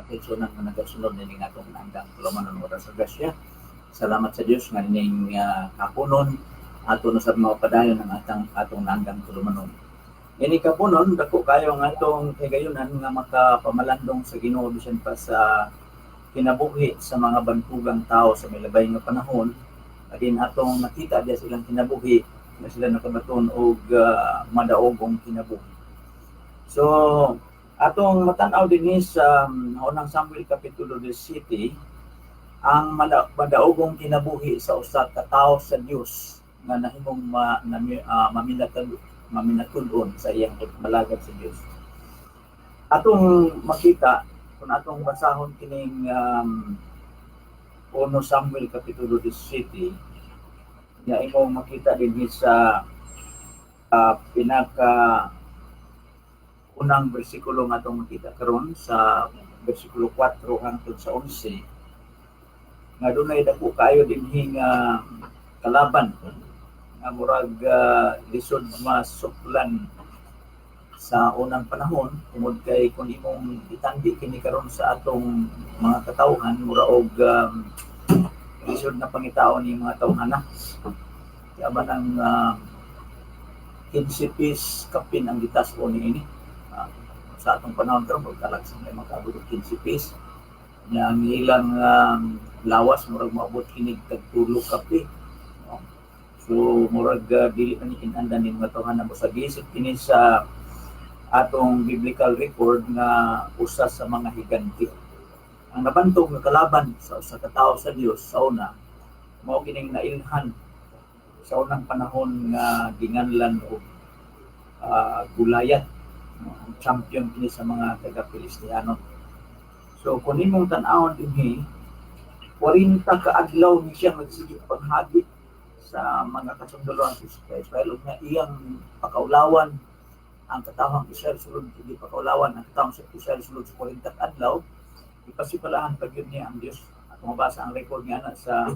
kaigsuonan nga nagasunod nining atong naandang tulumanon oras sa grasya. Salamat sa Dios nga nining kapunon ato na sa mga padayon ang atong naandang tulumanon. Ini kapunon, dako kayo ang atong kagayunan nga makapamalandong sa Ginoo bisan pa sa kinabuhi sa mga bantugang tao sa milabay nga panahon. Adin atong nakita diya sa ilang kinabuhi na sila nakabaton og madaogong kinabuhi. So atong matan-aw dinhi sa unang Samuel kapitulo 17 ang madaogong kinabuhi sa usa ka tawo sa Dios nga nahimong maminatud-on sa iyang pagmalagad sa Dios. Atong makita kung atong basahon kining 1 Samuel kapitulo 17 nga imong makita dinhi sa pinaka unang bersikulo nga atong makita karon, sa bersikulo 4 hangtod sa 11, nga dunay dako kaayo dinhi nga kalaban nga murag lisod masuklan sa unang panahon, tungod kay kung imong itandi kini karon sa atong mga katawhan, mura og lisod na pangitaon ni mga tawhana. Kaya ba nang 15 piece kapin ang gitas-o niini. Sa atong panahon karon, magkalagsan may makaabot og 15 piece nya ang ilang lawas murag moabot kinig tag 3 kapi, no? So murag dili pa ni kinandan ni mga tawhana mo sa gisip kini sa atong biblical record nga usa sa mga higanti. Ang nabantog nga kalaban sa usa ka tawo sa Dios sa una, mao kining nailhan sa unang panahon nga ginganlan og Goliath, no? Ang champion kini sa mga taga-Pilistihano. So kung imong tan-awon dinhi, 40 ka adlaw ni siya nagsige paghagi sa mga kasundalohan sa Israel ug nga iyang pakaulawan ang katawhang Israel sulod, hindi pakaulawan ang katawhang sa Israel sulod sa 40 ka adlaw. Ipasipalahan pa gyud niya ang Dios. At mabasa ang record niya na sa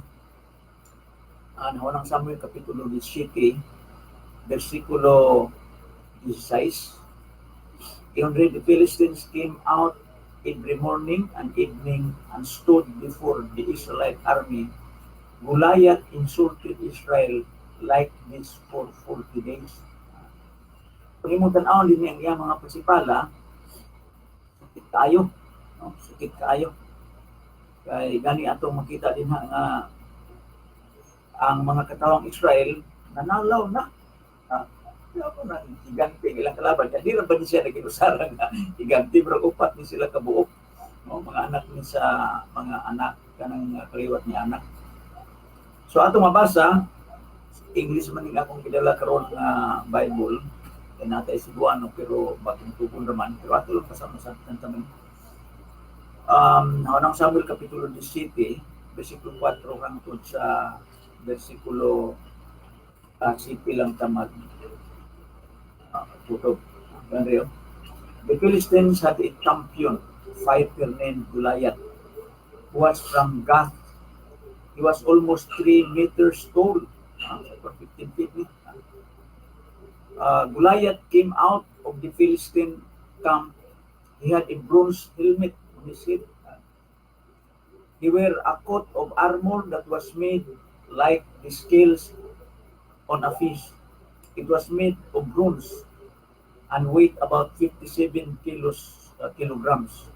unang Samuel kapitulo 17 versikulo 16. Ingon, the Philistines came out every morning and evening and stood before the Israelite army. Goliath insulted Israel like this for 40 days. Kung imong tan-awon din ang iyang mga pasipala, sakit kaayo. No? Sakit kaayo. Kay gani atong makita din ha nga ang mga katawang Israel nanalaw na. Ha? Ako na higante ang ilang kalaban. Kaya di ra ba ni siya nag-inusaran nga higante, pero upat ni sila kabuok. No? Mga anak ni sa mga anak kanang kaliwat ni anak. So ato mabasa, English man ning akong gidala karon nga Bible. Kay natay Cebuano pero batong tubon raman, pero ato lang kasama sa tantaman. Unang Samuel kapitulo 17 versikulo 4 hangtod sa versikulo 7 lang tamag tutob. Ganrio. The Philistines had a champion fighter named Goliath, who was from Gath. He was almost 3 meters tall. 15 feet ni. Goliath came out of the Philistine camp. He had a bronze helmet on his head. He wore a coat of armor that was made like the scales on a fish. It was made of bronze and weighed about 57 kilograms.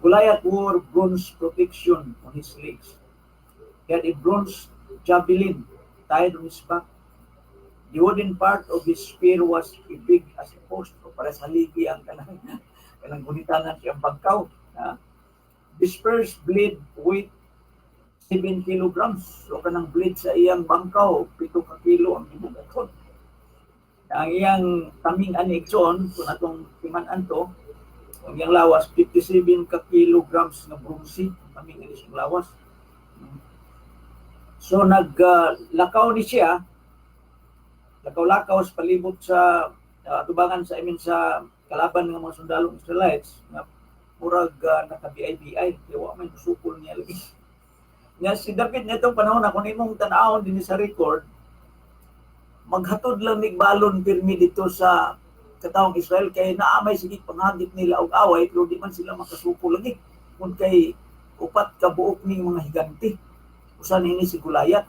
Goliath wore bronze protection on his legs. He had a bronze javelin tied on his back. The wooden part of his spear was as big as a post. O para sa haligi ang kanang gunitanan siyang bangkaw. Ha? The spear's blade weighed 7 kilograms. So kanang blade sa iyang bangkaw, 7 ka kilo ang gibugaton. Ang iyang taming ani, igsoon, kung atong timan-an to, ang iyang lawas, 57 ka kilograms nga bronze, ang taming ani siyang lawas. So naglakaw ni siya, lakaw-lakaw sa palibot sa tubangan sa, I mean, sa kalaban ng mga sundalong Israelites nga murag naka-BI-BI, kaya wa may musukol niya lagi. Nga si David nitong panahon na, kung imong tan-awon din sa record, maghatod lang nig balon pirmi dito sa katawang Israel kay naa may sige panghagit nila og away, pero di man sila makasukol lagi kung kay upat ka buok ning mga higante. Usa niini si Goliath.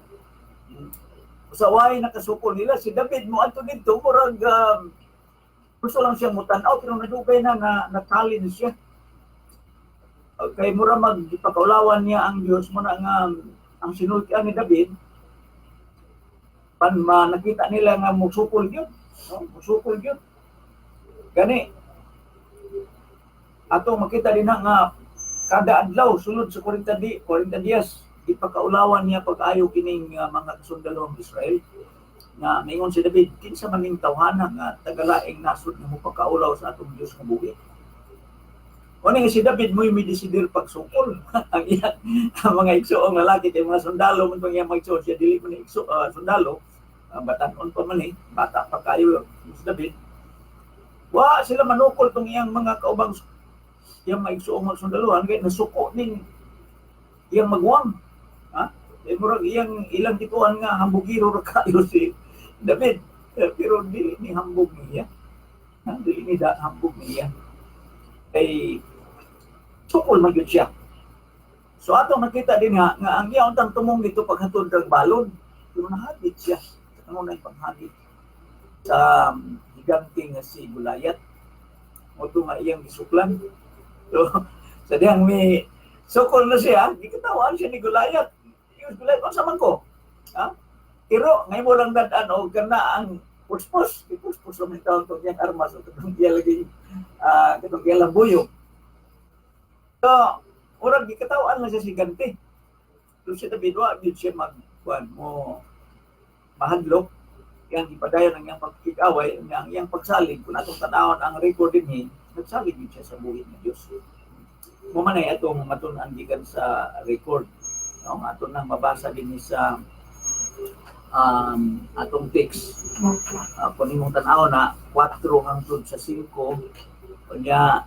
Usa way nakasukol nila. Si David mo adto didto, murag gusto lang siyang mutan-aw, pero nadugay na nga na-challenge siya. Kay mura magpakaulawan niya ang Dios mo na nga ang sinultian ni David pan ma, nakita nila nga musukol gyud, no? Musukol gyud. Gani atong makita din na nga kada adlaw sulod sa 40 dias ipakaulawan niya pag-ayo kining mga kasundalo ng Israel nga mingon si David, "Kinsa man ning tawhana nga tagalaing nasod nga mopakaulaw sa atong Dios nga buhi?" Mao nga si David mo'y midesidir pagsukol ang iyang ang mga igsoong lalaki kay mga sundalo man tong iyang mga igsoon. Siya dili man igso, sundalo, batan-on pa man eh, bata pa kayo si David. Wa sila manukol tong iyang mga kaubang, iyang mga igsoong mga sundaluhan, kay nasuko ning iyang maguwang, ha. Eh, murag iyang ilang gituan nga hambugiro ra kayo si David. Eh, pero dili ni hambog niya, ha? Dili ni da hambog niya kay sukol man gyud siya. So atong nakita din nga ang iya untang tumong dito paghatod rag balon, pero nahagit siya sa kanunay panghagit sa higante nga si Goliath mo nga iyang gisuklan. So sa dihang mi sukol na siya, gikatawaan siya ni Goliath. Yung Goliath, "Unsa man ko? Ha? Pero ngay mo lang dad-an og kana ang puspos, ipuspos lang taon tong iyang armas o katong iya lagi katong iya lang buyong." So, murag gikatawaan lang siya si higante. Pero si David, wa gyud siya mag kuan mo mahadlok, yang ipadayon ang iyang pagkikaway, ang iyang pagsalig. Kung atong tanawon ang record dinhi, nagsalig gyud siya sa buhi ng Dios. Mo man ay atong matun-an gikan sa record. No, ato nang mabasa dinhi sa atong text. Kung imong tan-aw na 4 hangtod sa 5, unya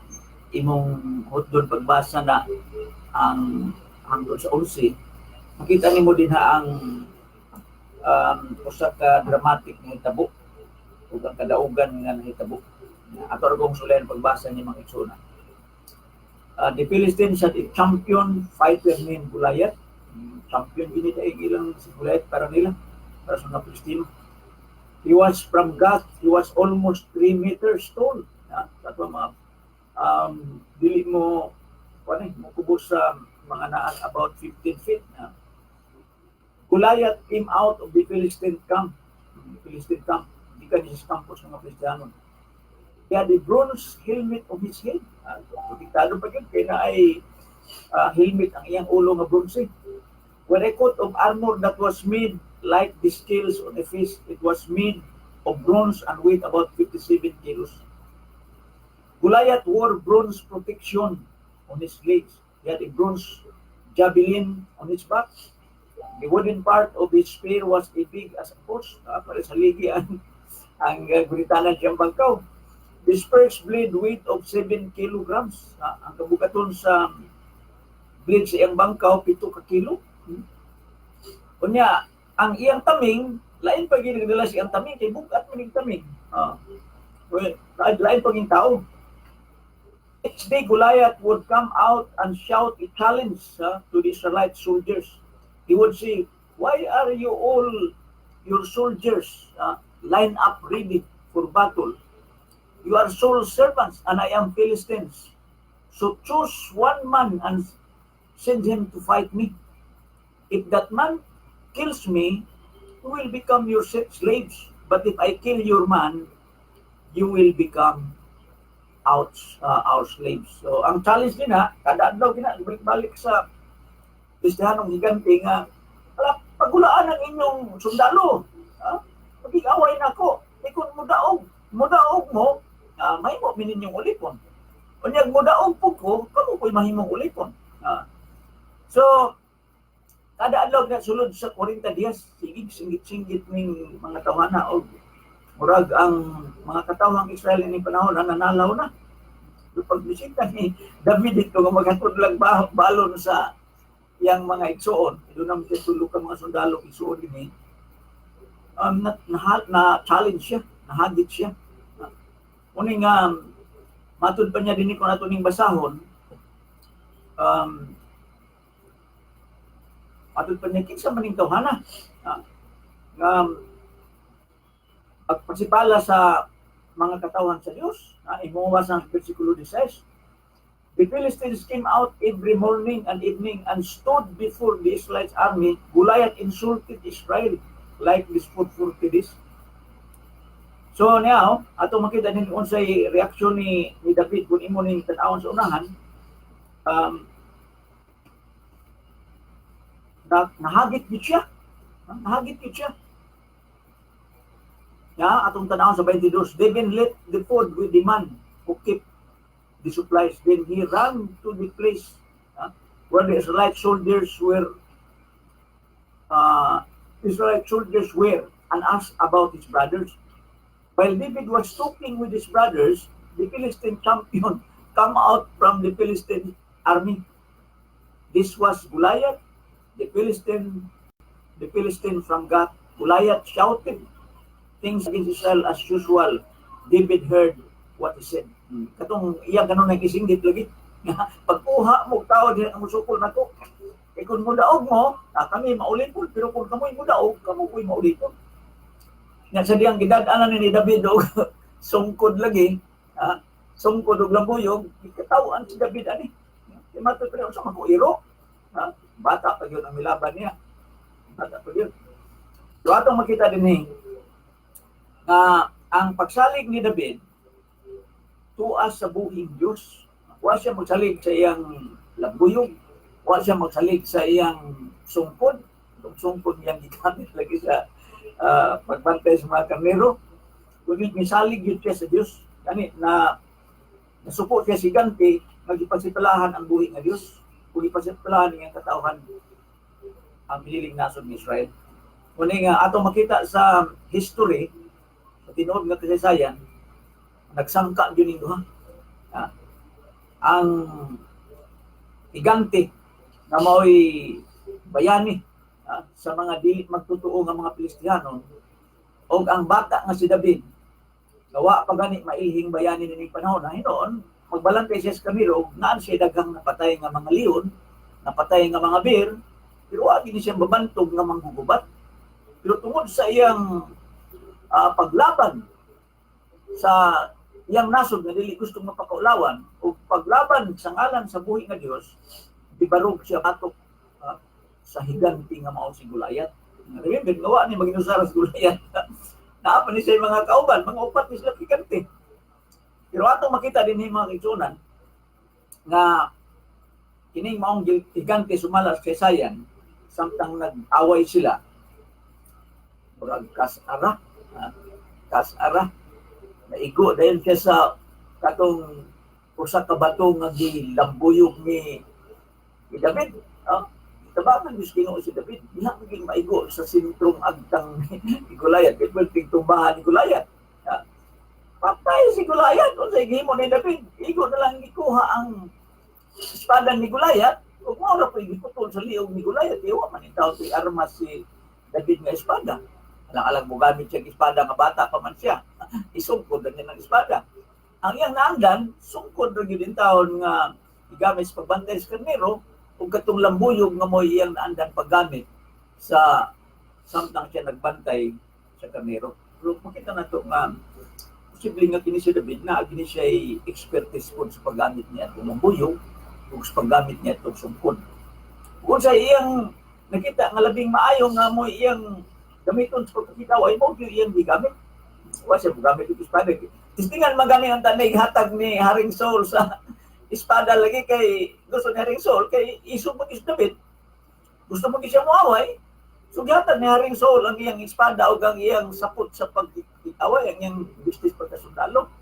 imong hutdon pagbasa na ang hangtod sa 11, makita nimo din ha ang usa ka dramatic nga hitabo ug ang kadaugan nga nahitabo. Ato ra kong sulayan pagbasa ni mga igsoona. The Philistines had a champion fighter named Goliath. Champion gini dahil ilang si Goliath para nila, para sa mga Pilistino. He was from Gath. He was almost 3 meters tall. Ha? Sa mga dili mo kuan eh, mo kubos sa mga naan about 15 feet. Ha? Goliath came out of the Philistine camp. The Philistine camp. Di ka sa campus ng mga Kristiyano. He had a bronze helmet on his head. Protektado pa yun. Kaya na ay helmet ang iyang ulo nga bronze. With a coat of armor that was made like the scales on a fish, it was made of bronze and weighed about 57 kilos. Goliath wore bronze protection on his legs. He had a bronze javelin on his back. The wooden part of his spear was as big as a post. Para sa ligi ang gunitanan siyang bangkaw. The spear's blade weight of 7 kilograms. Ang kabugaton sa blade sa iyang bangkaw, 7 ka kilo. Unya, ang iyang taming, lain pa gid nila siyang taming, kay bugat man yung taming. Well, lain pa yung tao. Each day, Goliath would come out and shout a challenge to the Israelite soldiers. He would say, "Why are you all your soldiers lined up ready for battle? You are Saul's servants and I am Philistines. So choose one man and send him to fight me. If that man kills me, you will become your slaves. But if I kill your man, you will become our slaves." So ang challenge din ha, kada adlaw gina balik-balik sa Kristiyanong higante nga ala pagulaan ang inyong sundalo. Ha? Magigaway na ako. Ikon mo daog mo, mahimo mi ninyong ulipon. Unyag mo daog po ko, kamo ko'y mahimong ulipon. So, kada adlaw na sulod sa 40 dias, sige singgit-singgit ning mga tawhana og murag ang mga katawhang Israel ini panahon na nanalaw na. So, pagbisita ni David dito nga maghatod lang balon sa iyang mga igsuon, doon naman siya tulo ka mga sundalo igsuon dinhi. Na challenge siya, nahagit siya. Muni nga matud pa niya dinhi, kung ato ning basahon, matud pa niya, "Kinsa man ning tawhana nga pagpasipala sa mga katawhan sa Dios?" Imuwa sa versikulo 16, "The Philistines came out every morning and evening and stood before the Israelites' army. Goliath insulted Israel like this for 40 days." So niya, oh, ato makita din unsay reaksyon ni David kung imo ning tan-awon sa unahan. Na, nahagit gid siya. Nahagit gid siya. Ya, atong tan-awon sa 22. "David left the food with the man who kept the supplies. Then he ran to the place where the Israelite soldiers were and asked about his brothers. While David was talking with his brothers, the Philistine champion come out from the Philistine army. This was Goliath, the Philistine from Gath. Goliath shouted things against Israel as usual. David heard what he said." Katong iya ganon nang isinggit lagi. "Pagkuha mo tao diha ang musukol nako. Kay kung mudaog mo, kami maulipon, pero kung kamoy mudaog, kamo ko'y maulipon." Nga sa diyang gidad-anan ni David og sungkod lagi, sungkod og lambuyog, gikatawan si David ani. Kay matud pa sa mga iro, ha? Bata pa yun ang milaban niya. Bata pa yun. So atong makita din eh, nga ang pagsalig ni David tuas sa buhing Diyos. Wa siya magsalig sa iyang lambuyog, wa siya magsalig sa iyang sungkod. Itong sungkod niyang gigamit lagi sa pagbantay sa mga karnero. Kundi misalig yun siya sa Diyos. Kani na nasuko siya si higante nga gipasipalahan ang buhi nga Diyos. Kung gipasipalahan niyang katawhan ang piniling nasod ni Israel. Muni nga atong makita sa history, sa tinuod nga kasaysayan, nagsangka gyud ning duha. Ang higante nga mao'y bayani sa mga dili magtotoo nga mga Pilistihano og ang bata nga si David nga wa pa gani mailhing bayani nining panahon na hinuon magbalantay siya sa karnero ug naan siya daghang napatay nga mga leon, napatay nga mga bear, pero wa gini siya babantog nga manggugubat. Pero tungod sa iyang paglaban sa iyang nasod nga dili gustong mapakaulawan o paglaban sa ngalan sa buhi nga Dios, gibarog siya batok sa higanti nga mao si Goliath. Remember, nga wa ni maginusara si Goliath. Naa pa ni siya mga kauban, mga upat ni sila higante. Pero atong makita din ni mga kaigsuonan nga kining maong higante sumala sa kasaysayan, samtang nag-away sila, murag kas-ara, kas-ara naigo dahil siya sa katong usa ka bato nga gilambuyog ni David. Tabangan gyud Ginoo si David. Diha maging maigo sa sentrong agtang ni Goliath. Kay perting tumbahan ni Goliath. Patay si Goliath. Unsay gihimo ni David? Igo na lang gikuha ang espada ni Goliath ug mao ra po'y giputol sa liog ni Goliath. Iwa man intaw si armas si David nga espada. Alang-alang mo gamit siya espada nga bata pa man siya. Isungkod na niya ng espada. Ang iyang naangdan, sungkod ra gyud taon nga gigamit sa pagbantay sa karnero ug katong lambuyog nga mo'y iyang naandan paggamit sa samtang siya nagbantay sa karnero. Pero makita na to nga posible nga kini si David na kini siya expertise po sa paggamit niya itong lambuyog ug sa paggamit niya itong sungkod. Kung sa iyang nakita nga labing maayo nga mo iyang gamiton sa pagpakitaw ay mo gyud iyang gigamit. Wa siya mogamit og espada. Tistingan magani ang tanay hatag ni Haring Saul sa espada lagi kay gusto ni Haring Saul kay isog mo si David. Gusto mo siya moaway. So gihatag ni Haring Saul ang iyang espada ug ang iyang sapot sa pagkitaway, ang iyang business pagkasundalo.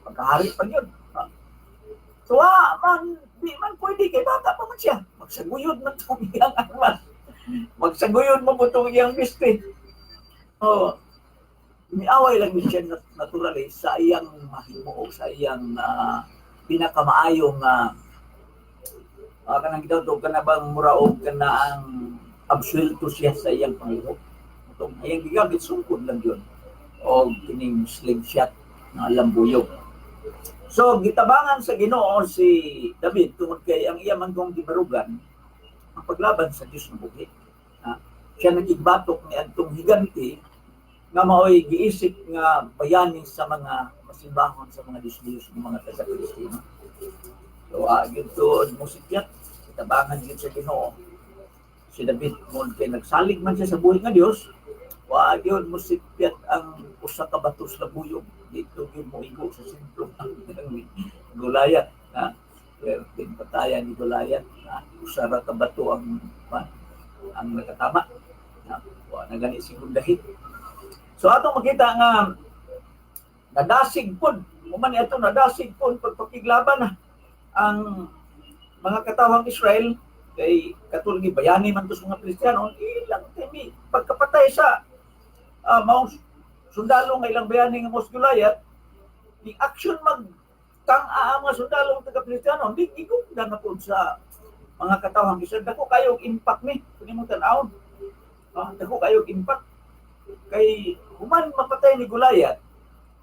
Pagkahari pa yun. So man di man pwede kay bata pa man siya. Magsaguyod man tong iyang armas. Magsaguyod mo po tong iyang business. Oh, miaway lang din siya naturally sa iyang mahimo o sa iyang pinakamaayong kanang gitawag kana bang mura og kana ang absuelto siya sa iyang panglihok. Itong iyang gigamit sungkod lang yun o kining slingshot. Nga lambuyog. So gitabangan sa Ginoo si David tungod kay ang iya man kong gibarugan ang paglaban sa Dios nga buhi. Ha? Siya nakigbatok ni adtong higanti nga maoy giisip nga bayani sa mga masimbahon sa mga Diyos-Diyos ng mga taga-Pilistino. So, gyud to musipyat, tabangan gyud sa Ginoo si David mo kay nagsalig man siya sa buhi nga Dios, wa gyud musipyat ang usa ka bato sa buyog dito gyud mo igo sa sentro ang Goliath, ha. Pero patayan ni Goliath, ha? Usa ra ka bato ang nakatama, ha? Wa na gani segunda hit. So atong makita nga nadasig pod man ito, nadasig pod pagpakiglaban na ang mga katawang Israel kay katulad ni bayani man to sa mga Kristiyano ilang timi pagkapatay sa maong sundalo nga ilang bayani nga mos Goliath, di action mag kang ang mga sundalo nga taga Kristiyano, di gigugda na pod sa mga katawang Israel. Dako kayo impact ni kung imong tan-awon, dako kayo impact kay human mapatay ni Goliath,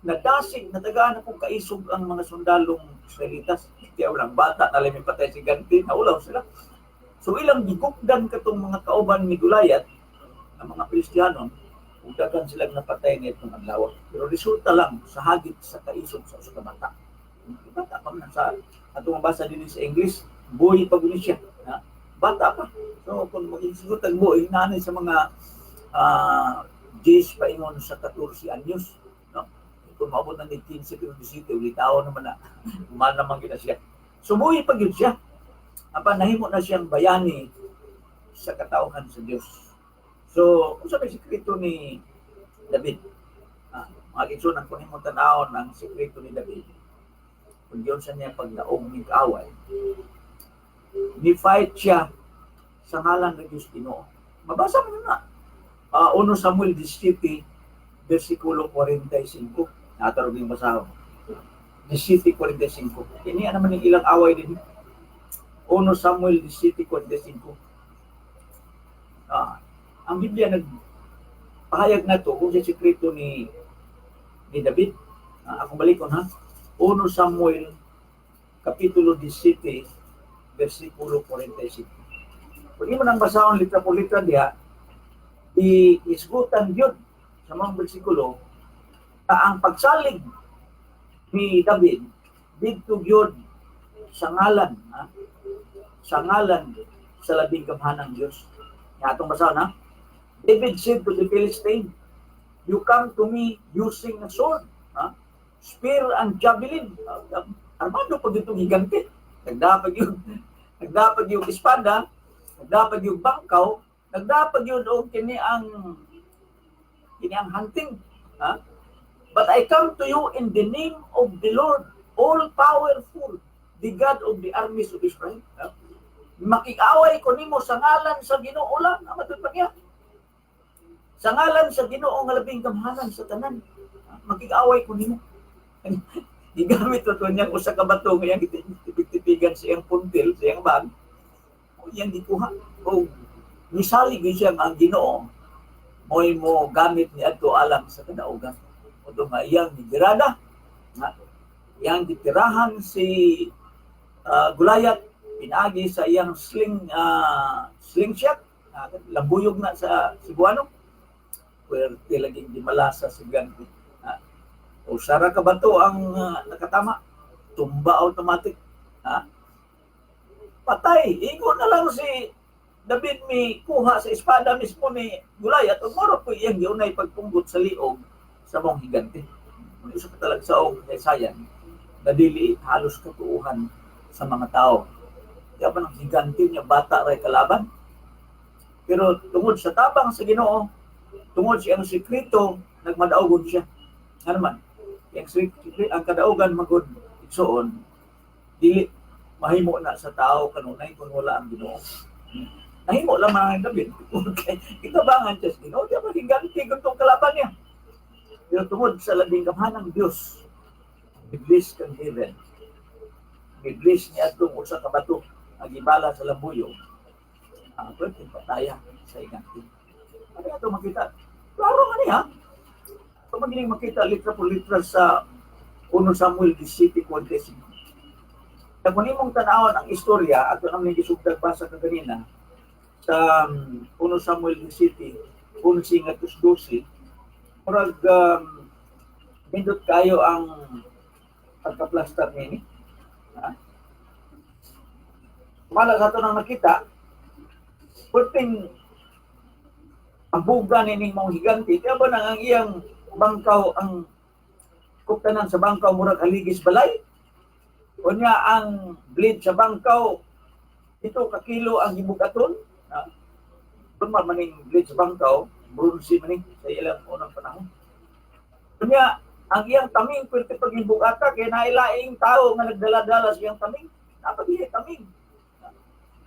nadasig, natagaan na kung kaisog ang mga sundalong Israelitas. Kaya walang bata na lang patay si ganti, naulaw sila. So ilang gigukdan katong mga kauban ni Goliath, ang mga Kristiyano, ug daghan silang napatay nitong adlaw. Pero resulta lang sa hagit sa kaisog sa usa ka bata. Bata pa man sa atong mabasa din sa English, boy pa guni siya. Ha? Bata pa. So kung magisugot ang boy, nanay sa mga 10 paingon sa 14 anyos. No? Kung maabot na ni 15 pero 17, ulit tao naman na, man naman gina siya. Sumuhi pa gyud siya. Apan nahimo na siyang bayani sa katawhan sa Dios. So, unsa may sekreto ni David? Mga igsoon, kung imong tan-awon ang sekreto ni David, kung yun sa niya pagdaog ni kaaway, ni fight siya sa ngalan ng Diyos Ginoo. Mabasa mo na. 1 Samuel 17, versikulo 45. Natarog yung basahon. 17:45. Ini naman yung ilang away din. 1 Samuel 17:45. Ang Biblia nagpahayag na to kung sa sekreto ni David. Akong balikon ha. 1 Samuel kapitulo 17 versikulo 45. Kung imo nang basahon litra por litra diha, iisgutan gyud sa mga bersikulo na ang pagsalig ni David didto gyud sa ngalan, ha? Sa ngalan sa labing gamhanang Dios. Nga atong basahon ha. David said to the Philistine, "You come to me using a sword, ha? Spear and javelin." Armado pa ditong higante. Nagdapag yung espada, nagdapag yung bangkaw, nagdapag yun og kini ang hunting. Ha? "But I come to you in the name of the Lord, all powerful, the God of the armies of Israel." Ha? Makiaway ko nimo sa ngalan sa Ginoo lang, matud pa niya. Sa ngalan sa Ginoo nga labing gamhanan sa tanan. Ha? Makiaway ko nimo. Gigamit to niyang usa ka bato nga iyang tipig-tipigan sa iyang puntil, sa iyang bag. O iyang gikuha. O misalig gyud siya nga ang Ginoo mo'y mo gamit ni adto alang sa kadaugan. O nga iyang gibirada, nga iyang gitirahan si Goliath pinaagi sa iyang slingshot, lambuyog na sa Cebuano. Puwerte laging gimalasa si Gandhi. O sara ka bato ang nakatama, tumba automatic. Ha? Patay, igo na lang si David mi kuha sa espada mismo ni Goliath ug moro po iyang giunay pagpunggot sa liog sa mong higante. Isa pa talagsaong kasaysayan na dili halos katuuhan sa mga tao. Kaya pa ng higante niya, bata ray kalaban. Pero tungod sa tabang sa Ginoo, tungod siyang sekreto, nagmadaugon siya. Ano man, yung sekreto, ang kadaugan magod igsoon, dili mahimo na sa tao kanunay kung wala ang Ginoo. Nahimo lang mga David. Okay. Itabangan siya sa Ginoo, di ba higante gantong kalaban niya. Pero tungod sa labing gamhanang Dios, iblis kang heaven. Iblis niya atong usa ka bato ang gibala sa lambuyo. Ang pwede pataya sa higante. Ano ato makita? Klaro man niya. Ito magiling makita litra por litra sa 1 Samuel 17:45. Kung imong tan-awon ang istorya, ato nang gisugdag basa kaganina, sa 1 Samuel 17, 11 ngadto 12, murag nindot kayo ang pagkaplastar nini. Ha? Mala sa ato nang nakita, perting ang buga nining mga higante, kaya ba nang ang iyang bangkaw, ang kuptanan sa bangkaw murag haligis balay? Unya ang blade sa bangkaw, 7 ka kilo ang gibugaton. Ha? Kung man maning blade sa bangkaw, bronze maning sa ilang unang panahon. Unya, ang iyang taming pwede pag bugata kay nailaing tao nga nagdala-dala sa iyang taming. Napag taming.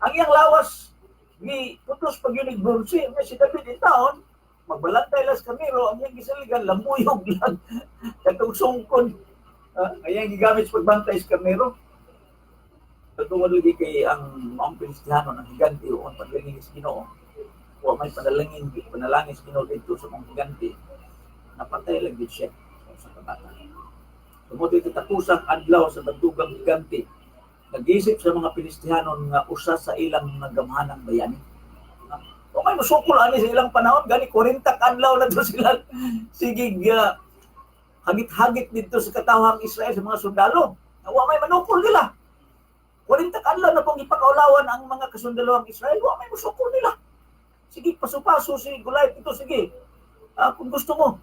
Ang iyang lawas gi putos pag yun bronze. Nga si David in taon, magbalantay las kamero, ang iyang gisaligan, lambuyog lang. Katong sungkon. Ang gigamit sa pagbantay sa karnero. Tungod lagi kay ang maong Pilistihano ng higante o ang panalangin sa Ginoo. Wa may panalangin sa Ginoo dito sa mga higante. Napatay lang gid siya sa kabata. Tungod ito katapusang adlaw sa bandugang higante, nag-isip sa mga Pilistihano nga usa sa ilang mga gamhanang bayani. O may musukol ani sa ilang panahon, gani 40 ka adlaw na to sila sige hagit-hagit dito sa katawhang Israel sa mga sundalo. Wa may manukol nila. 40 ka adlaw na pong ipakaulawan ang mga kasundaloang Israel, wa may musukol nila. Sige, paso-paso si Goliath ito, sige. Kung gusto mo,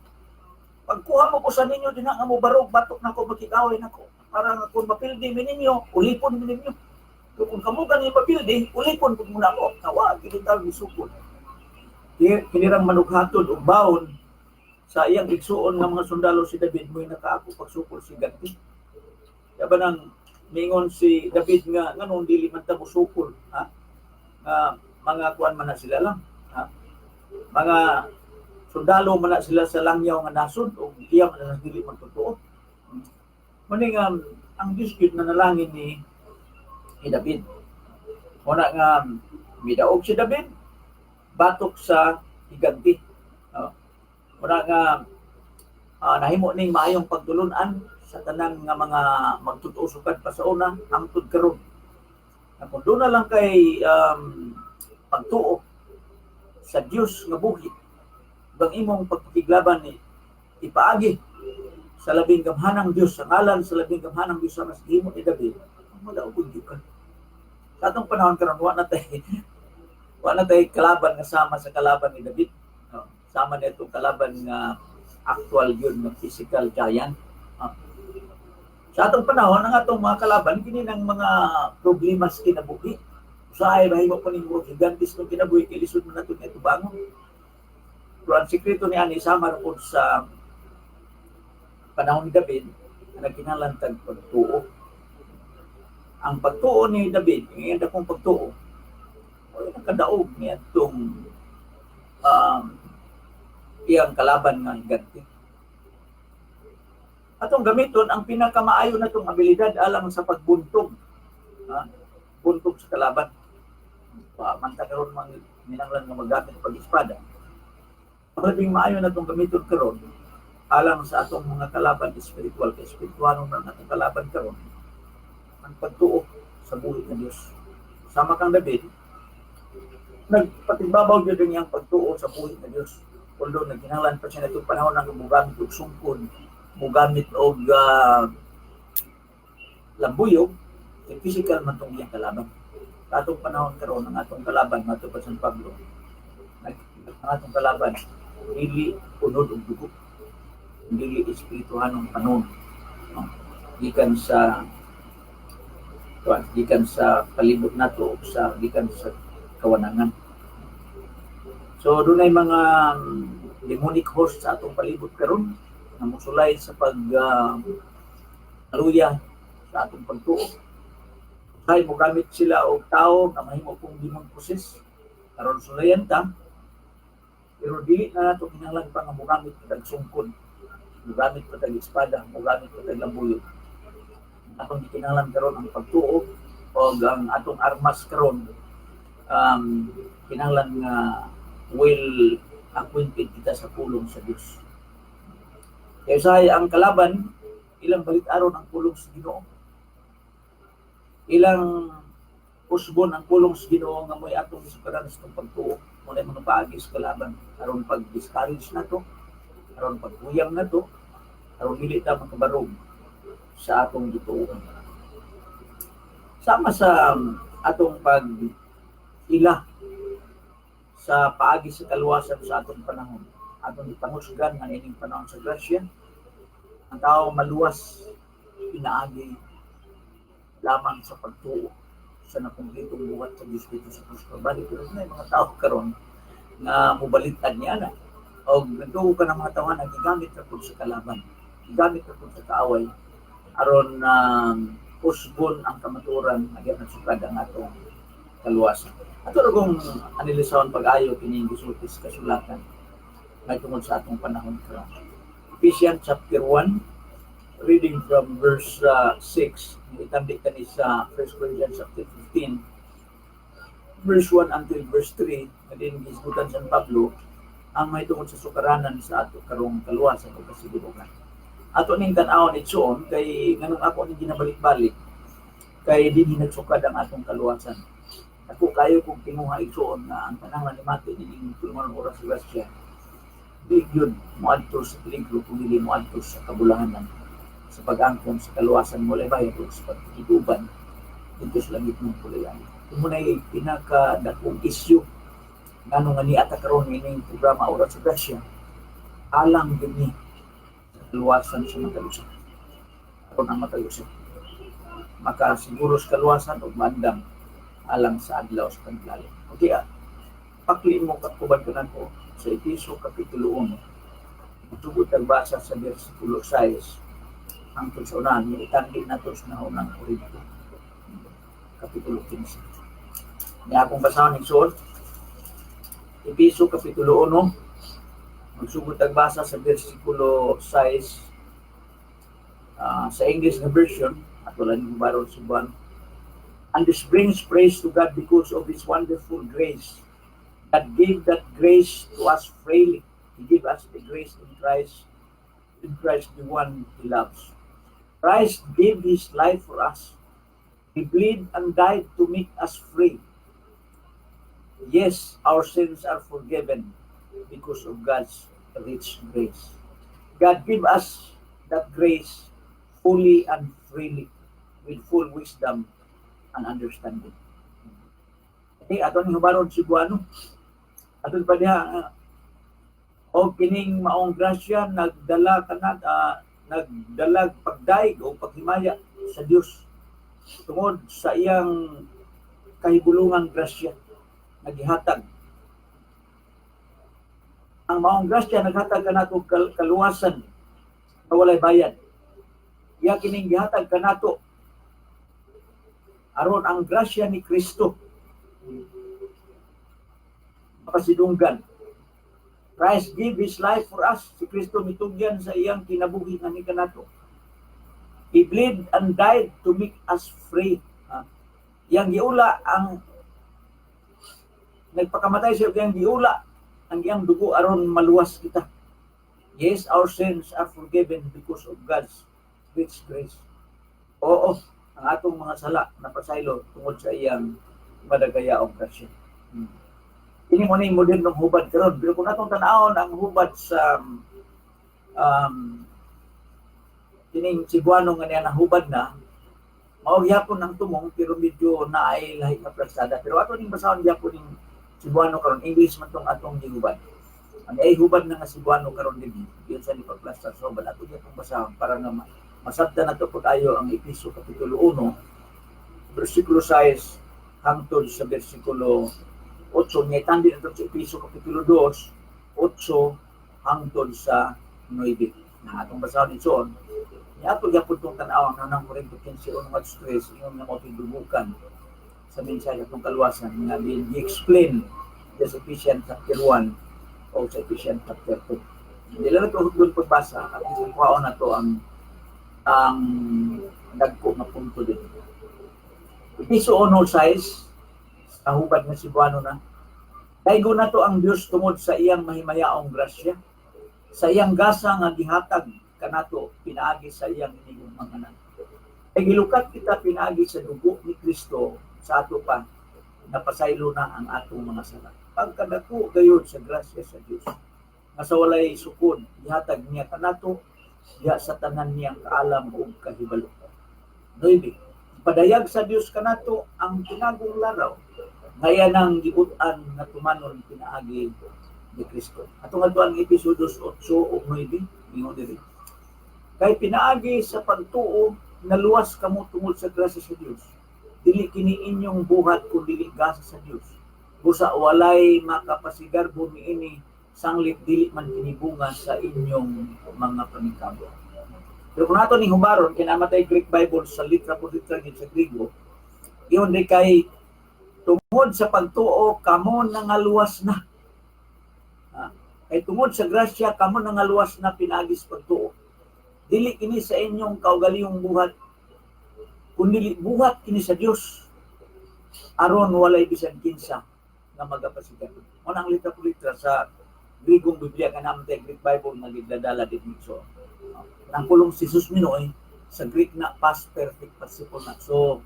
pagkuha mo ko sa ninyo, din nga mo barog, batok na ko, makikaway na ko. Para nga kung mapildi mi ninyo, ulipon mi ninyo. Pero kung kamo gani mapildi, ulipon pud mo na ako. Nawa, gini gisukol. Kinirang manughatod og baon sa iyang igsuon nga mga sundalo si David mo'y nakaako pagsukol si Ganti. Kaya ba nang mingon si David nga nganong dili man ta mosukol, ha? Nga mga kuan man na sila lang, ha? Mga sundalo man na sila sa langyaw nga nasod o iya man na dili man totoo. Muna nga ang Dios gyud nanalangin ni David. Muna nga midaog si David batok sa higanti. No? Muna nga nahimo ning maayong pagtulunan sa tanan nga mga magtutuo sukad pa sa una hangtod karon. Na kung doon na lang kay pagtuo sa Dios nga buhi, bang imong pagpakiglaban ni ipaagi sa labing gamhanang Dios, sa ngalan sa labing gamhanang Dios sa mas gihimo ni David, madaog gyud ka. Sa atong panahon karon wa na tay kalaban nga sama sa kalaban ni David. No? Sama na itong kalaban nga actual yun nga physical giant. No? Sa atong panahon, ang atong mga kalaban, kini ng mga problema sa kinabuhi. Usahay, mahimo pa ning mga gigantes ng kinabuhi, kay lisod man nato nga tubangon. Pero ang sikreto ni ani sama ra pod sa panahon ni David, nga nagkinahanglan tag pagtuo. Ang pagtuo ni David, ang iyang dakong pagtuo, wala nakadaog niya itong iyang kalaban nga higante. Atong gamiton ang pinakamaayo na itong abilidad alang sa pagbuntog. Ha? Buntog sa kalaban. Pa, man ta karon mang minanglan nga maggamit pag espada. Ang labing maayo na itong gamiton karon alang sa atong mga kalaban espiritual, kay espiritual man atong kalaban karon, ang pagtuo sa buhi ng Dios. Sama kang David, nagpatibbabaw gyud ang iyang pagtuo sa buhi ng Dios. Although nagkinahanglan pa siya natong panahon nga mogamit og sungkon, mogamit og lambuyog, kay physical man tong iyang kalaban. Sa atong panahon karon, ang atong kalaban mato pa San Pablo. Ang atong kalaban dili unod og dugo. Dili espirituhanong panon. No? Gikan sa palibot nato sa gikan sa kawanangan. So dunay mga demonic host sa atong palibot karon nga mosulay sa pag aluya sa atong pagtuo. Kay mogamit sila og tao nga mahimo pong demon possess aron sulayan ta, pero dili na nato kinahanglan pa nga mogamit pa tag sungkon, mogamit pa tag espada, mogamit pa tag lambuyog. Atong gikinahanglan karon ang pagtuo o ang atong armas karon, kinahanglan nga well acquainted kita sa pulong sa Dios. Kaya usahay ang kalaban Ilang balit-aron ang pulong sa Ginoo. Ilang usbon ang pulong sa Ginoo nga mo'y atong gisukaran sa atong pagtuo. Mao na mga paagi sa kalaban aron pag-discourage nato, aron pagkuyang nato, aron dili ta makabarog sa atong gituohan. Sama sa atong pag ila sa paagi sa kaluwasan sa atong panahon. Atong ipangusgan nga ining panahon sa grasya, ang tao maluwas pinaagi lamang sa pagtuo sa nakumplitong buhat sa Diyos didto sa krus Kalbaryo. Pero may mga tao karon nga mobaliktad niya na o nagtuo ka ng mga tawhan na gigamit ra pud sa kalaban, gigamit ra pud sa kaaway aron usbon ang kamatuoran nga diha nagsukad ang atong kaluwasan. Ato ra kung analisahon pag-ayo kining gisulti sa kasulatan may tungod sa atong panahon karon. Ephesians chapter 1, reading from verse 6, itandi kani sa 1 Corinthians chapter 15 verse 1 until verse 3, nga din gisgutan San Pablo ang may tungod sa sukaranan sa ato karong kaluwasan o kasiguruhan. Ato ning tan-awon igsoon, kay nganong ako ning ginabalik-balik, kay dinhi nagsukad ang atong kaluwasan. Ako kayo kung tinguha, igsoon, nga ang tanang nanimati nining tulungan oras sa grasya di gyud moadto sa peligro kung dili moadto sa kabulahanan sa pag-angkon sa kaluwasan mo bayad o sa pagkituban didto sa langit ng puluyan. Mao na'y pinakadakong issue ngano nga niata karon ining programa Oras sa Grasya, alang gyud ni sa kaluwasan sa matag usa. Aron ang matag usa makasiguro sa kaluwasan ug maandam alang sa adlaw sa taglalim. Okay, pakli mo katuban ka nako sa Efeso Kapitulo 1. Tugod tagbasa sa versikulo 6 hangtod sa unahan, itandi nato sa naunang Korinto Kapitulo 15. Ni akong basahon, igsoon. Efeso Kapitulo 1, magsugod tagbasa sa versikulo 6 sa English na version at wala ning baron sa buwan. "And this brings praise to God because of His wonderful grace. God gave that grace to us freely. He gave us the grace in Christ, the one He loves. Christ gave His life for us. He bled and died to make us free. Yes, our sins are forgiven because of God's rich grace. God give us that grace fully and freely with full wisdom and understanding." Okay, ato ni hubaron Cebuano. Ato pa diha o kining maong grasya nagdala kanat nagdalag pagdaig o paghimaya sa Dios tungod sa iyang kahibulungang grasya nagihatag. Ang maong grasya naghatag kanato kaluwasan na walay bayad. Iya kining gihatag kanato aron ang grasya ni Kristo mapasidunggan. Christ gave His life for us. Si Kristo mitugyan sa iyang kinabuhi nga ni kanato. He bled and died to make us free. Ha? Iyang giula ang nagpakamatay siya, iyang giula ang iyang dugo aron maluwas kita. Yes, our sins are forgiven because of God's rich grace. Oo, ang atong mga sala napasaylo tungod sa iyang madagayaong grasya. Ini mo na yung modernong hubad karon, pero kung atong tan-awon ang hubad sa kining Cebuano nga niya nahubad na, mao gyapon ang tumong pero medyo naay lahi nga plastada. Pero ato ning basahon gyapon ning Cebuano karon, English man tong atong gihubad. Ang ay hubad na nga Cebuano karon dinhi, yun sa ni pagplastar sa hubad, ato gyapon basahon para nga masabtan nato pag-ayo ang Efeso Kapitulo 1 versikulo 6 hangtod sa versikulo 8 nga itandi nato sa Efeso Kapitulo 2, 8 hangtod sa 9 na atong basahon, igsoon. Ni ato gyapon tong tan-awon ang Korinto 15, 1 3, ingon nga mao dubukan sa mensahe atong kaluwasan nga di explain sa Ephesians chapter 1 o sa Ephesians chapter 2. Hindi lang ito doon pagbasa at isang kuhaon na to ang dagko nga punto din. Efeso 1:6 sa hubad nga Cebuano na. "Daygon nato ang Dios tungod sa iyang mahimayaong grasya, sa iyang gasa nga gihatag kanato pinaagi sa iyang hinigugmang Anak. Kay gilukat kita pinaagi sa dugo ni Kristo sa ato pa napasaylo na ang atong mga sala. Pagkadako gayud sa grasya sa Dios nga sa walay sukod gihatag niya kanato diha sa tanan niyang kaalam ug kahibalo. 9. Padayag sa Dios kanato ang tinagong laraw nga iya nang gibut-an nga tumanon pinaagi ni Kristo. Atong adtuan ang Efeso 2:8 ug 9, ingon diri. Kay pinaagi sa pagtuo naluwas kamo tungod sa grasya sa Dios. Dili kini inyong buhat kun dili gasa sa Dios. Busa walay makapasigarbo niini, sanglit dili man kini bunga sa inyong mga paningkamot. Pero kung ato ni hubaron, kinamatay Greek Bible sa litra por litra gid sa Grigo, ingon di kay tungod sa pagtuo kamo nangaluwas na. Kay tungod sa grasya kamo nangaluwas na pinaagi sa pagtuo. Dili kini sa inyong kaugalingong buhat, kundi buhat kini sa Dios, aron walay bisan kinsa nga magapasigarbo. Mo ang litra por litra sa Grigong Biblia nga naman Greek Bible nga gidadala din. So, ang pulong si Jesus minoy sa Greek na past perfect participle na. So,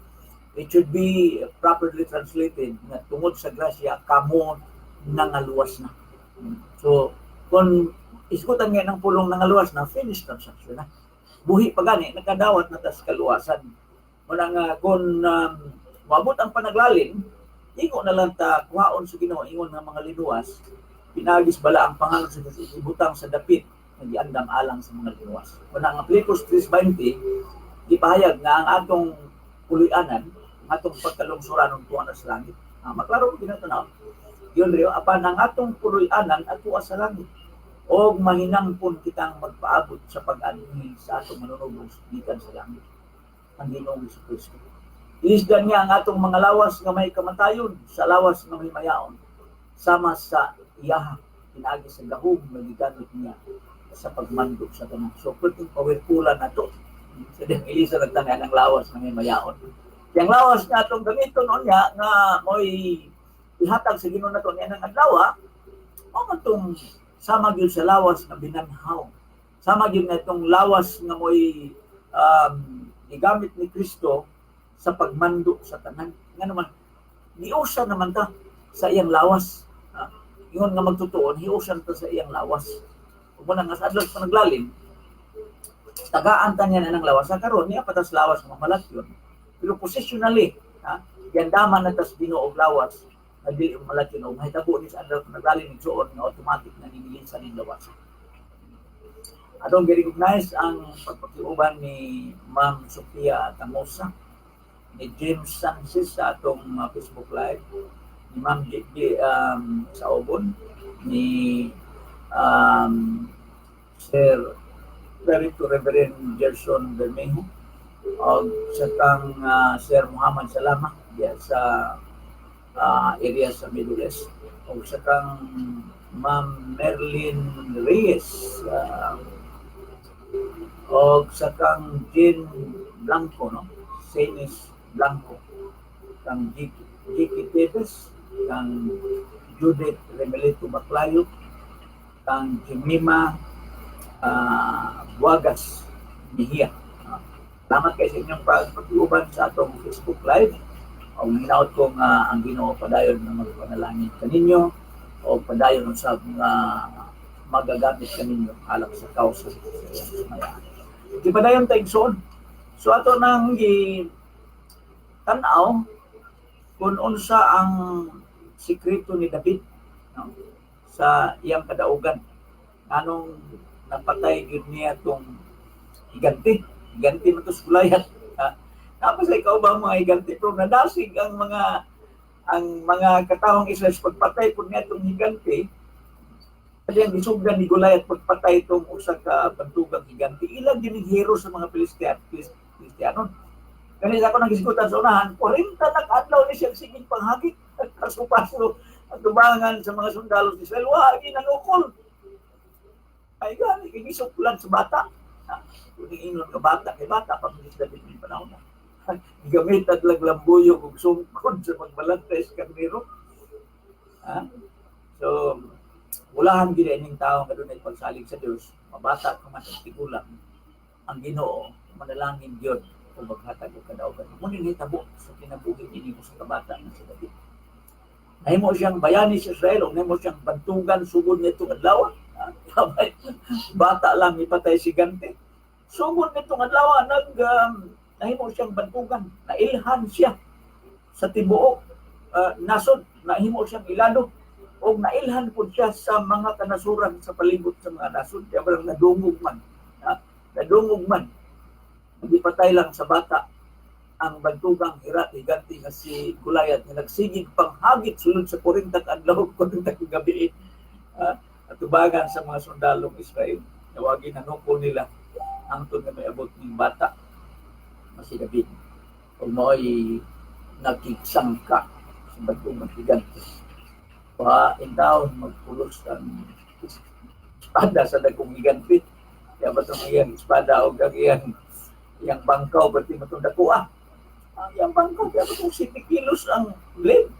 it should be properly translated nga tungod sa grasya kamo nangaluwas na. So, kung isgutan nga ng pulong nangaluwas na, finished transaction na. Buhi pa gani, nakadawat na tas kaluwasan. Muna nga kung moabot ang panaglalim, ingo na lang ta kuhaon sa Ginoo ingon nga mga linuwas, pinaagi sa balaang pangalan sa Jesus, ibutang sa dapit nga giandam alang sa mga linuwas. Muna nga Filipos 3:20 gipahayag nga ang atong puloy-anan, ang atong pagkalungsuran tuwa na sa langit. Maklaro ko ginatanaw. Yun rin, apan ang atong puloy-anan atua sa langit. Og mahinangpon kitang magpaabot sa pag-anhi sa atong manunubos gikan sa langit, ang Ginoong Kristo. Ilisdan niya ang atong mga lawas nga may kamatayon sa lawas nga may mayaon sama sa iyaha pinaagi sa gahom nga gigamit niya sa pagmando sa tanan. So pwedeng powerfulan na to. Sa diyang Elisa nagtangay ng lawas nga may mayaon. Yang lawas nga atong gamiton niya nga mo'y ihatag sa Ginoo nato niya ng adlaw, mao man tong sama gyud sa lawas nga binanhaw. Sama gyud nga itong lawas nga mo'y gigamit ni Kristo sa pagmando sa tanan. Nga naman, giusa naman ta sa iyang lawas. Ha? Ingon nga magtutuon, hiusan ta sa iyang lawas. Ug nga sa adlaw sa naglalim, tagaan ta niya na ng lawas. Sa karon niya patas lawas nga mamalakyon. Pero positionally, ha, giandaman na tas Ginoo og lawas nga dili mamalakyon og mahitabo ni sa adlaw sa naglalim, igsuon, nga automatic na nililisan ning lawas. Atong gi-recognize ang pagpakiuban ni Ma'am Sofia Tamosa, ni James Sanchez sa atong Facebook Live, ni Ma'am J, sa Obon, ni Sir Perito Reverend Gerson Bermejo, o sa kang Sir Muhammad Salama diya sa area sa Middle East, o sa kang Ma'am Merlin Reyes, o sa kang Jean Blanco, no? Senis Blanco, kang Jiki Teves, kang Judith Remelito Baclayo, kang Jemima Buagas Mejia. Salamat kay sa inyong pag-uban sa atong Facebook Live. O hinaot ko nga ang Ginoo padayon na magpanalangin kaninyo o padayon usab nga magagamit kaninyo alang sa kausa sa iyang kamayaan. Di padayon ta, igsoon. So ato nang gi tan-aw kung unsa ang sikreto ni David, no, sa iyang kadaugan. Anong napatay gyud niya tong higante. Higante man to si Goliath. Ha? Tapos ikaw ba mga higante, pero nadasig ang mga katawang Israel sa pagpatay po niya itong higante. Kaya ang gisugdan ni Goliath pagpatay itong usa ka bantugang higante. Ilang din hero sa mga Filistianon. Kanila ako nang gisgutan sa unahan, 40 na kaadlaw ni siya sigig panghagit. Paso-paso ang tubangan sa mga sundalo sa Israel. Wa, ginanukol. Ay gani, gisuklan sa bata. Kung ingon nga bata, kay bata pa man si David ning panahon na. Gamitan lang lambuyog ug sungkod sa pagbalantay sa karnero. Ha? So, ulahan gid ining tao nga dunay pagsalig sa Dios, mabata ka man og tigulang. Ang Ginoo manalangin gyud ug maghatag og kadaugan. Mao ni nahitabo sa kinabuhi niini sa kabata nga si David. Nahimo siyang bayani sa Israel ug nahimo siyang bantugan sugod nitong adlaw. Bata lang ipatay si higante. Sugod nitong adlaw nag nahimo siyang bantugan, nailhan siya sa tibuok nasod, nahimo siyang ilado og nailhan pud siya sa mga kanasuran sa palibot sa mga nasod. Kaya parang nadungog man. Nadungog man. Gipatay lang sa bata ang bantugang higante nga si Goliath nga nagsigig panghagit sulod sa 40 ka adlaw, 40 ka gabi atubangan sa mga sundalong Israel. Nawagi nanukol nila hangtod nga may abot ning bata nga si David. Ug mao'y nakigsangka sa bantugang higante. Pa in down magpulos ang espada sa dagkong higante. Kaya ba itong iyang espada o ang iyang bangkaw, ba't di matong dako ah? Ang iyang bangkaw, kaya ba itong 7 kilos ang blade?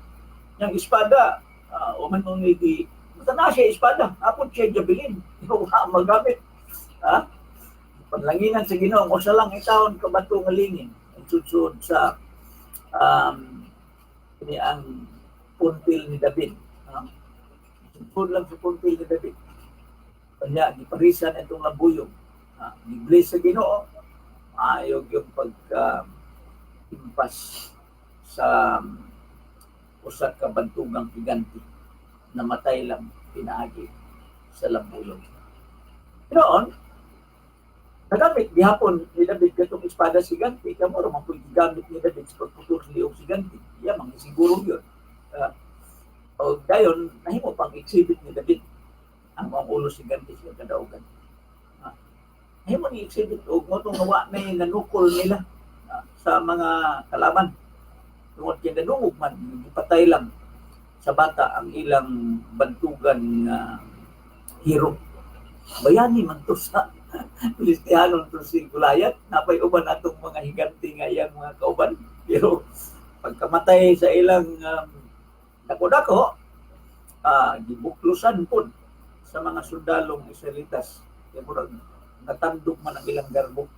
Yang espada, man nung di, basta na siya espada, apod siya javelin, wa magamit. Ha? Panlanginan sa Ginoo, usa lang itawon ka bato nga lingin, ang sudsud sa ini ang puntil ni David. Ha? Sudsud lang sa puntil ni David. Kanya, giparisan itong labuyog. Ha? Gi-bless sa Ginoo, ayog yung pagka impas sa usa ka bantugang higante, namatay lang pinaagi sa lambuyog. Noon, nagamit gihapon ni David katong espada si higante, kamo ra man pu'y gigamit ni David sa pagputol sa liog si higante. Iya man siguro yun. O dayon nahimo pang exhibit ni David ang mga ulo si higante sa kadaugan. Nahimo ni exhibit og mo tong wa na nanukol nila sa mga kalaban. Tungod kay nadungog man, gipatay lang sa bata ang ilang bantugan nga hero. Bayani man to sa Filistianon to si Goliath, napay uban atong mga higante nga iyang mga kauban. Pero pagkamatay sa ilang dako-dako, gibuklusan pod sa mga sundalong Israelitas. Kaya murag natandog man ang ilang garbo.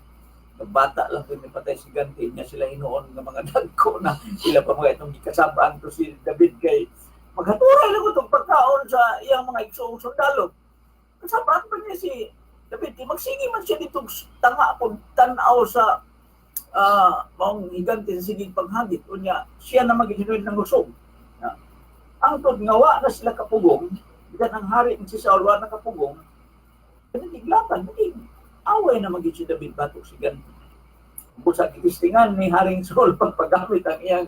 Bata lang kung patay si higante niya sila hinuon nga mga dagko na ila pa mga itong gikasabaan to si David kay maghaturay lang itong pagkaon sa iyang mga igsoong sundalo. Kasabaan pa niya si David, kay magsige man siya dito tanga kung tanaw sa maong higante sa sigig panghagit. Unya, siya na maghinuin ng usog. Ang tod nga wa na sila kapugong, bisan ang hari si Saul wa na kapugong, nagiglapan, naging away na maging si David batok si higante. Busa gitistingan ni Haring Saul pagpagamit ang iyang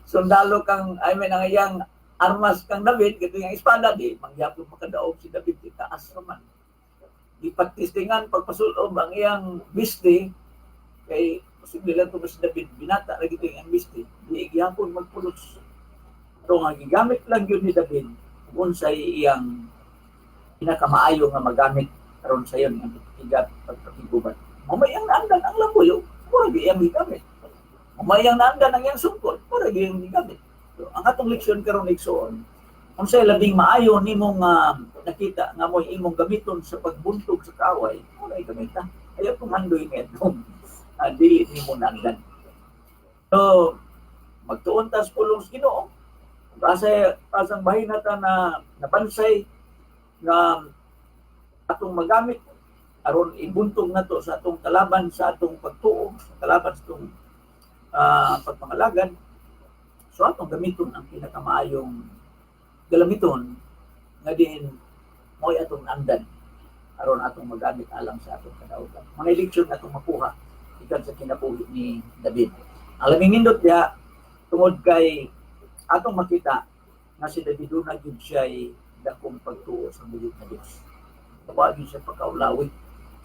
sundalo kang, I mean, ang iyang armas kang David, kito iyang espada, di mangyapon makadaog si David, di taas naman. Gipagtistingan pagpasulob ang iyang biste, kay posible lang to si David, binata lagi ito iyang biste, di gihapon magpulos. Ito nga gigamit lang yun ni David kung unsay iyang pinakamaayo nga magamit aron sa yon ang pagkigat pagpakiguban. Mamay ang naandan ang lambuyo, mura gi iyang gigamit. Mamay ang naandan ang iyang sungkod, mura gi iyang gigamit. So, ang atong leksyon karon, igsoon, unsay labing maayo nimong nakita nga mo'y imong gamiton sa pagbuntog sa kaaway, mura gamita. Ayaw kung handoy ngadtong dili nimo naandan. So, magtuon ta sa pulong sa Ginoo. Asa asang bahin nata na nabansay nga atong magamit aron ibuntog nato sa atong kalaban sa atong pagtuo, sa kalaban sa atong pagpangalagan. So atong gamiton ang pinakamaayong galamiton nga diin mo'y atong andan aron atong magamit alang sa atong kadaugan. Mga leksyon atong makuha gikan sa kinabuhi ni David. Ang labing nindot diha tungod kay atong makita nga si David duna gyud siya'y dakong pagtuo sa buhi nga Dios. Wa gyud siya pagkaulawi.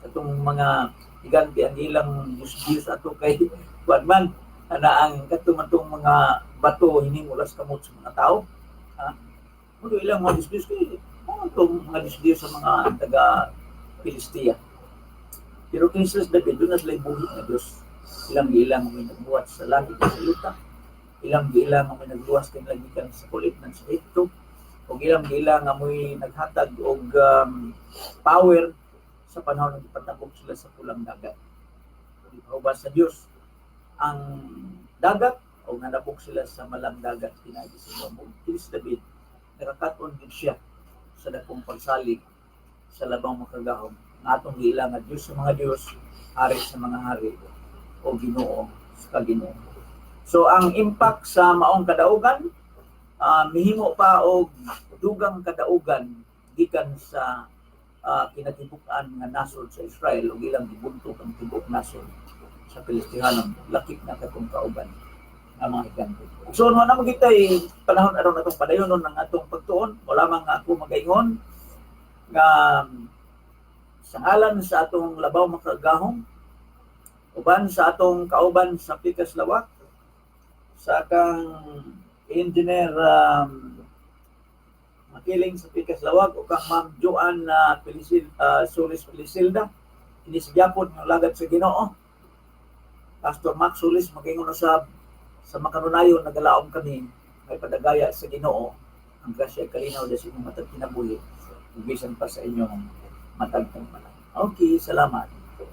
Atong mga higante ang ilang Diyos ato kay kuan man ana ang katong atong mga bato hinimo las kamot sa mga tao. Ha? Mudo ilang mga Diyos kay mga itong mga Diyos sa mga taga Filistia. Pero kay sa David, doon na sila buhi nga Diyos. Ilang giilang may nagbuhat sa langit sa yuta. Ilang giilang may nagluwas kay gikan sa kulit ng sa Egypto. Og ilang giilang nga mo'y naghatag og power sa panahon ng ipatabok sila sa Pulang Dagat. Gipahubas sa Dios ang dagat o nanabok sila sa malang dagat pinaagi sa Ginoo. Kini si David, nakakaton din siya sa dakong pagsalig sa Labaw Makagagahom nga atong giila nga Dios sa mga Dios, Hari sa mga hari o Ginoo sa kaginoo. So ang impact sa maong kadaugan, mihimo pa og dugang kadaugan gikan sa kinatibuk-an nga nasod sa Israel ug ilang gibuntog ang tibuok nasod sa Pilistihanon, lakip na katong kauban nga mga higante. So wala mo kitay panahon aron atong padayonon ng atong pagtuon. Wala man nga ako magaingon nga sa ngalan sa atong Labaw Makagahom, uban sa atong kauban sa Pikas Lawak, sa kang engineer Makiling sa Pikas Lawak o kang Ma'am Joan Solis Pelisilda, ini si gyapon nga lagad sa Ginoo, Pastor Max Solis, magaingon usab sa makanunayon, nagalaom kami may padagaya sa Ginoo ang grasya, kalinaw sa inyong matag kinabuhi ug bisan pa sa inyong matag tagmana. Okay, salamat.